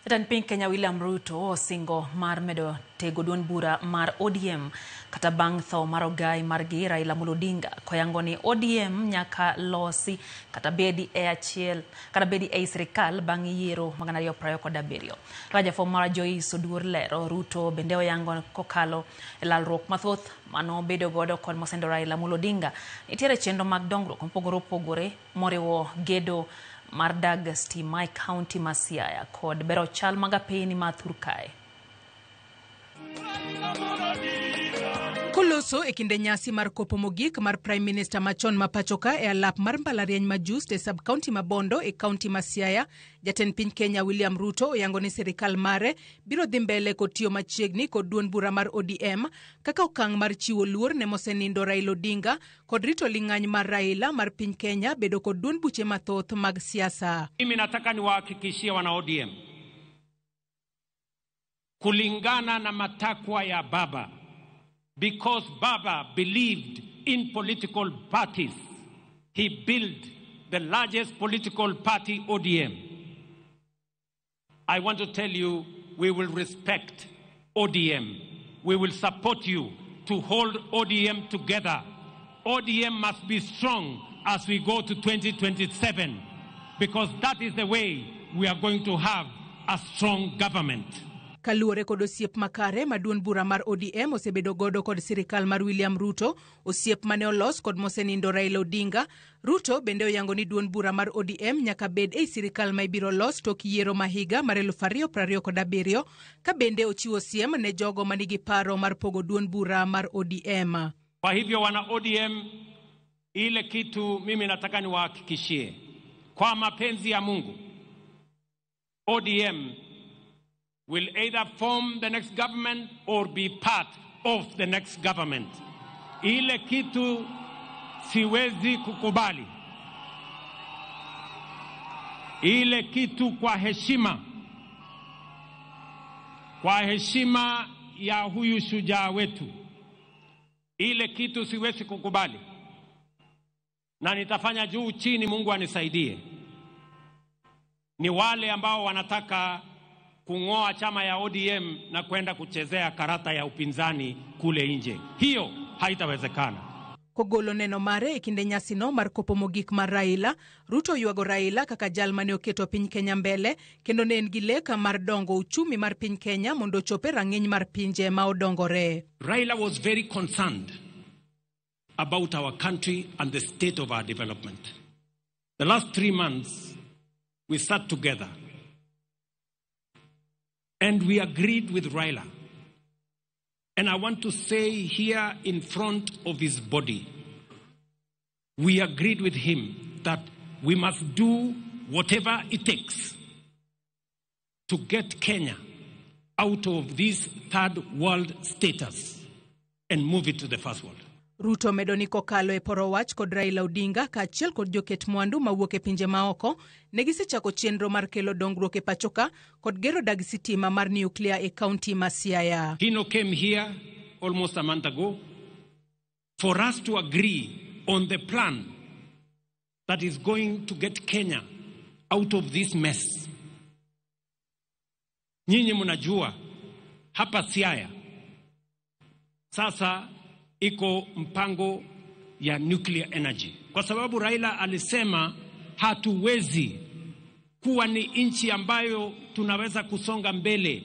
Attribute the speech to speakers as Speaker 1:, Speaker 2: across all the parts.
Speaker 1: Jatend piny Kenya William Ruto osingo mar medo tego duond bura mar ODM kata bang' tho mar ogai margi Raila Amolo Odinga, koyango ni ODM nyaka losi kata bedi e achiel kata bedi ei sirikal bang' yiero mag 2027. Kaka jafwambo mar Joyce Oduor lero, Ruto bende oyango kokalo e lalruok mathoth mano bedo godo kod mosendo Raila Amolo Odinga, nitiere chenro mag dongruok mopogore opogore moriwo gedo mar dag stima e kaunti ma Siaya kod bero chal mag apeyni ma thur kae.
Speaker 2: Koloso e kinde nyasi mar kopo mogik mar Prime Minister machon ma pachoka e alap mar mbalariany ma Just e sub county ma Bondo e kaunti ma Siaya, jatend piny Kenya William Ruto oyango ni sirikal mare biro dhi mbele kod tiyo machiegni kod duond bura mar ODM kaka okang' mar chiwo luor ne mosenindo Raila Odinga kod rito ling'any mar Raila mar piny Kenya bedo kod duond buche mathoth mag siasa.
Speaker 3: Mimi nataka niwahakikishie wana ODM, kulingana na matakwa ya baba, because baba believed in political parties, he built the largest political party, ODM. I want to tell you, we will respect ODM. We will support you to hold ODM together. ODM must be strong as we go to 2027, because that is the way we are going to have a strong government.
Speaker 2: Kaluwore kod osiep makare ma duond bura mar ODM osebedo godo kod sirikal mar William Ruto, osiep mane olos kod mosenindo Raila Odinga, Ruto bende oyango ni duond bura mar ODM nyaka bed ei sirikal ma ibiro los tok yiero ma higa mar 2027, ka bende ochiwo siem ne jogo manigi paro mar pogo duond bura mar ODM.
Speaker 3: Kwa hivyo wana ODM, ile kitu mimi nataka niwahakikishie, kwa mapenzi ya Mungu, ODM will either form the next government or be part of the next government. Ile kitu siwezi kukubali, ile kitu kwa heshima ya huyu shujaa wetu, ile kitu siwezi kukubali, na nitafanya juu chini, Mungu anisaidie, ni wale ambao wanataka kung'oa chama ya ODM na kwenda kuchezea karata ya upinzani kule nje. Hiyo haitawezekana.
Speaker 2: Kogolo neno mare e kinde nyasino mar kopo mogik mar Raila, Ruto oywago Raila kaka jal mane oketo piny Kenya mbele kendo ne en gi lek mar dongo uchumi mar piny Kenya mondo ochop e rang'iny mar pinje ma odongore.
Speaker 3: Raila was very concerned about our country and the state of our development. The last 3 months, we sat together and we agreed with Raila. And I want to say here in front of his body, we agreed with him that we must do whatever it takes to get Kenya out of this third world status and move it to the first world.
Speaker 2: Ruto medo ni kokalo e poro wach kod Raila Odinga kaachiel kod joket mwandu mawuok e pinje maoko, ne gisechako chenro mar kelo dongruok e pachoka kod gero dag sitima mar nyuklia e kaunti ma Siaya.
Speaker 3: Hino came here almost a month ago for us to agree on the plan that is going to get Kenya out of this mess. Nyinyi mnajua hapa Siaya sasa iko mpango ya nuclear energy, kwa sababu Raila alisema hatuwezi kuwa ni nchi ambayo tunaweza kusonga mbele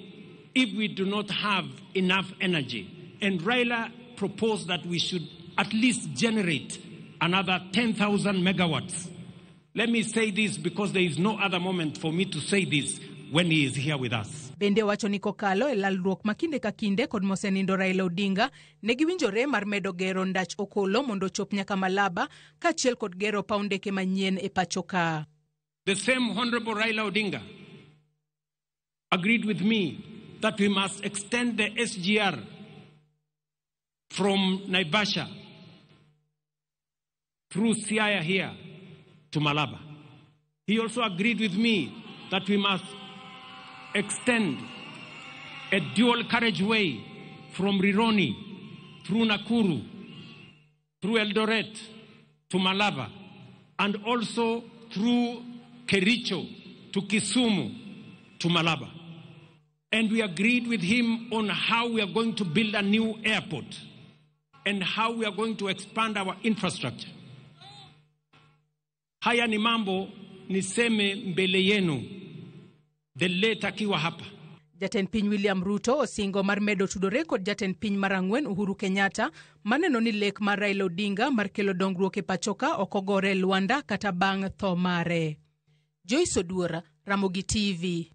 Speaker 3: if we do not have enough energy. And Raila proposed that we should at least generate another 10,000 megawatts. Let me say this because there is no other moment for me to say this when he is here with us.
Speaker 2: Bende owacho ni kokalo e lalruok ma kinde ka kinde kod mosenindo Raila Odinga, ne giwinjore mar medo gero ndach okolo mondo ochop nyaka Malaba kaachiel kod gero paw ndeke manyien e pacho ka.
Speaker 3: The same Honorable Raila Odinga agreed with me that we must extend the SGR from Naivasha through Siaya here to Malaba. He also agreed with me that we must extend a dual carriageway from Rironi through Nakuru, through Eldoret to Malaba, and also through Kericho to Kisumu to Malaba. And we agreed with him on how we are going to build a new airport and how we are going to expand our infrastructure. Haya ni mambo niseme mbele yenu, the late akiwa hapa.
Speaker 2: Jatend piny William Ruto osingo mar medo tudore kod jatend piny mar ang'wen Uhuru Kenyatta maneno ni lek mar Raila Odinga mar kelo dongruok e pachoka ok ogore e lwanda kata bang' tho mare. Joyce Oduor, Ramogi TV.